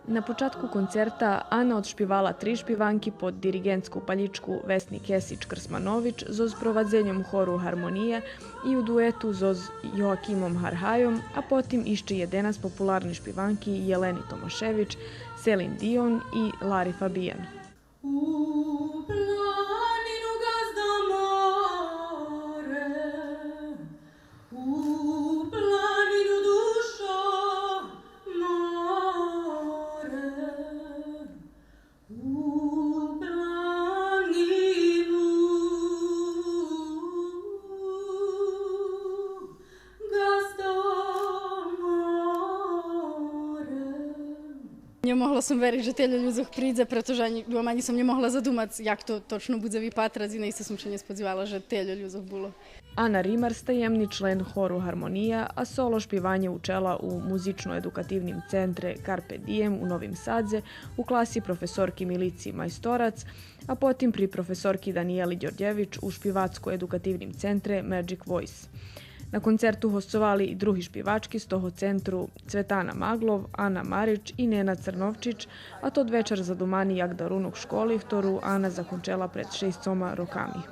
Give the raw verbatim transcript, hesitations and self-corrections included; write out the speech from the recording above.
На початку концерта Ана одшпивала три шпиванки под дириґентску палїчку Весни Кесич-Крсманович зоз провадзеньом хору Гармония и у дуету зоз Йоакимом Гаргайом, а потим ище єденац популарни шпиванки Єлени Томашевич, Селин Дион и Лари Фабиян. У планину, ґазда, море, у планину, душо море, у планину, ґазда, море. Нє могла сом вериц же тельо людзох придзе, прето же анї, анї сом нє могла задумац як то точно будзе випатрац и наисце сом ше нє сподзивала же тельо людзох було. Ана Римарс таємни член хору Гармония, а соло шпиванє учела у Музично-едукативним центре Карпе Дием у Новим Садзе у класи професорки Милици Майсторац, а потим при професорки Даниели Дьордєвич у Шпивацко-едукативним центре Magic Voice. На концерту госцовали и други шпивачки з того центру: Цветана Маґлов, Ана Марич и Нена Црновчич, а тот вечар задумани як дарунок школи, хтору Ана закончела пред шейсцома роками.